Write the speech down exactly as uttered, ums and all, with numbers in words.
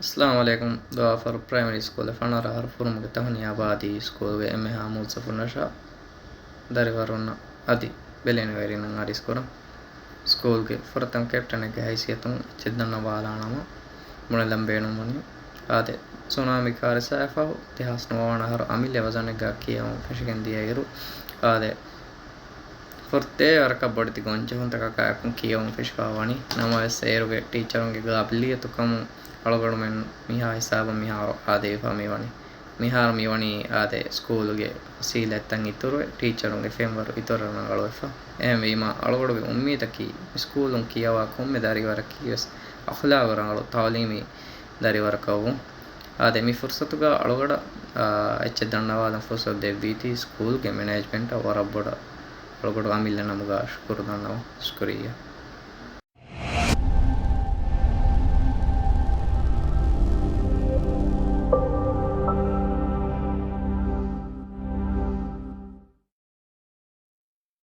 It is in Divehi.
އައްސަލާމު ޢަލައިކުމް. ދުވާފަރު ޕްރައިމަރީ ސްކޫލެއް ފަނަރަ އަހަރު ފުރުމުގެ ތަހުނިޔާ ބާދީ ސްކޫލްގެ އެންމެހާ މުވައްޒަފުންނަށާ ދަރިވަރުންނަށް އަދި ބެލެނިވެރިންނަށް އަރިސްކުރަން. ސްކޫލްގެ ފުރަތަމަ ކެޕްޓަނެއްގެ ހައިސިއްޔަތުން އެއްޗެއް ދަންނަވާލާނަމަ ބުނެލަން ބޭނުންވަނީ. އާދެ، ސުނާމީ ކާރިސާއާ ފަހު ދެހާސް ނުވަ ވަނަ އަހަރު އަމިއްލަ ވަޒަނެއްގަ ކިޔަވަން ފެށިގެން ދިޔައިރު، އާދެ، ފުރަތަމަ ވަރަކަށް ބޮޑެތި ގޮންޖެހުންތަކަކާއެކު ކިޔަވަން ފެށިފަ ވަނީ. ނަމަވެސް އޭރުގެ ޓީޗަރުންގެ ގާބިލިއްޔަތު ކަމުން އަޅުގަނޑުމެން މިހާ ހިސާބަށް މިހާރު އާދެވިފަ މިވަނީ. މިހާރު މިވަނީ އާދެ، ސްކޫލުގެ ފަސީލަތްތައް އިތުރުވެ، ޓީޗަރުންގެ ފެންވަރު އިތުރަށް ރަނގަޅުވެފަ. އެހެންވީމާ، އަޅުގަޑުގެ އުއްމީދަކީ މި ސްކޫލުން ކިޔަވާ ކޮންމެ ދަރިވަރަކީވެސް އަޚްލާގު ރަނގަޅު ތަޢުލީމީ ދަރިވަރަކަށްވުން. އާދެ، މި ފުރުސަތުގަ އަޅުގަޑަށް، އާ، އެއްޗެއް ދަންނަވާލަން ފުރުސަތު ދެއްވީތީ ސްކޫލްގެ މެނޭޖްމަންޓަށް ވަރަށް ބޮޑަށް އަޅުގަޑު އަމިއްލަ ނަމުގަ ޝުކުރު ދަންނަވަން. ޝުކުރިއްޔާ.